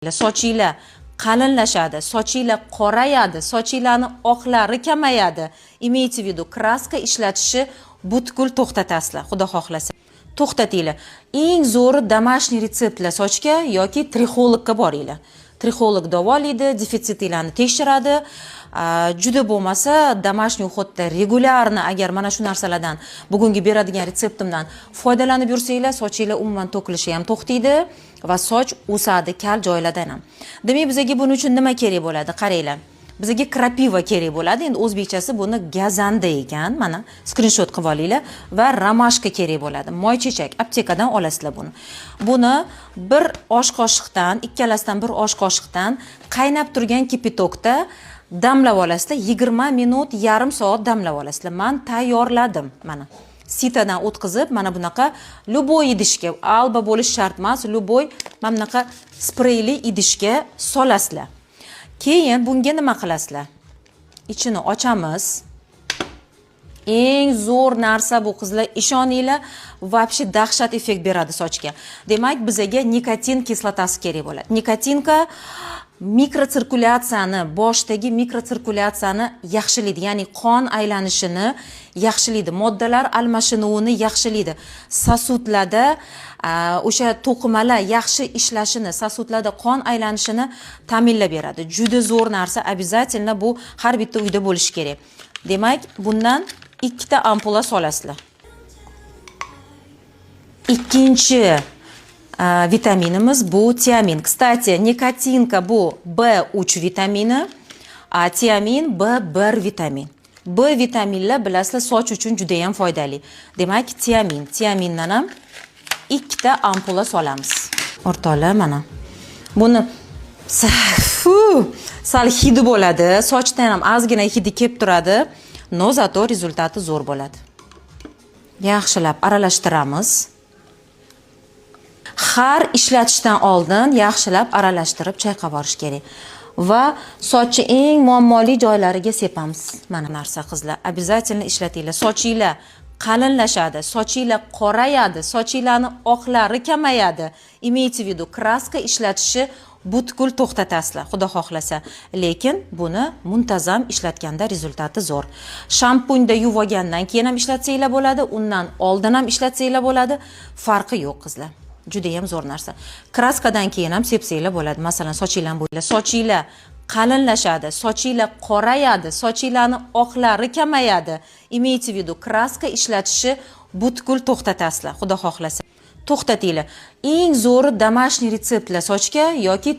Sochinglar qalinlashadi, sochinglar qorayadi, sochinglarni oqlari kamayadi. Имейте в виду, краска ishlatishni butkul to'xtatasizlar, xudo xohlasa. To'xtatinglar. Eng zo'ri домашний retseptlar sochga yoki trixologga boringlar. Trixolog davolaydi, defitsitinglarni tekshiradi. Juda bo'lmasa, домашний уход da регулярно agar mana shu narsalardan, bugungi beradigan retseptimdan foydalanib yursanglar, sochinglar umuman to'kilishi ham to'xtaydi va soch o'sadi kal joylardan ham. Demak, bizga buning uchun nima kerak bo'ladi? Qaranglar. Bizga крапива kerak bo'ladi. Endi o'zbekchasi buni gazanda ekan. Mana, skrinshot qilib olinglar va ромашка kerak bo'ladi. Moychechak, aptekadan olasizlar buni. Buni bir osh qoshiqdan, ikkalasidan bir osh qoshiqdan qaynab turgan кипяток da damlab olasizlar. 20 minut, yarim soat damlab olasizlar. Man tayyorladim. Mana, сито dan o'tkazib, mana bunaqa любой idishga, Alba bo'lishi shart emas, любой mana bunaqa spreyli idishga solasizlar. Keyin bunga nima qilasizlar? Ichini ochamiz. Eng zo'r narsa bu, qizlar, ishoninglar, вообще dahshat effekt beradi sochga. Demak, bizaga nikotin kislotasi kerak bo'ladi. Nikotinka mikrotsirkulyatsiyani, boshdagi mikrotsirkulyatsiyani yaxshilaydi, ya'ni qon aylanishini yaxshilaydi, moddalar almashinuvini yaxshilaydi. Сосуд larda o'sha to'qimalar yaxshi ishlashini, сосуд larda qon aylanishini ta'minlab beradi. Juda zo'r narsa, обязательно bu har bitta uyda bo'lishi kerak. Demak, bundan ikkita ampula solasizlar. Ikkinchi vitaminimiz bu tiamin. Кстати, nikotinka bu B3 vitamini, a tiamin B1 vitamin. B vitaminlar, bilasizlar, soch uchun juda ham foydali. Demak, tiamin, tiamindan ham ikkita ampula solamiz. O'rtoqlar, mana. Buni sal hidi bo'ladi. Sochdan ham ozgina hidi kelib turadi. Но зато результат i zo'r bo'ladi. Yaxshilab aralashtiramiz. Har ishlatishdan oldin yaxshilab aralashtirib, chayqab yuborish kerak. Va sochni eng muammoli joylariga sepamiz. Mana narsa, qizlar, обязательно ishlatinglar. Sochinglar qalinlashadi, sochinglar qorayadi, sochinglarni oqlari kamayadi. Имейте в виду, краска ishlatishni butkul to'xtatasizlar, xudo xohlasa. Lekin buni muntazam ishlatganda результат i zo'r. Shampunda yuvib olgandan keyin ham ishlatsanglar bo'ladi, undan oldin ham ishlatsanglar bo'ladi. Farqi yo'q, qizlar. Juda ham zo'r narsa. Краска dan keyin ham sepsanglar bo'ladi. Masalan, sochinglar bo'ylab, sochinglar qalinlashadi, sochinglar qorayadi, sochinglarni oqlari kamayadi. Имейте в виду, краска ishlatishni butkul to'xtatasizlar, xudo xohlasa. To'xtatinglar. Eng zo'ri домашний retseptlar sochga yoki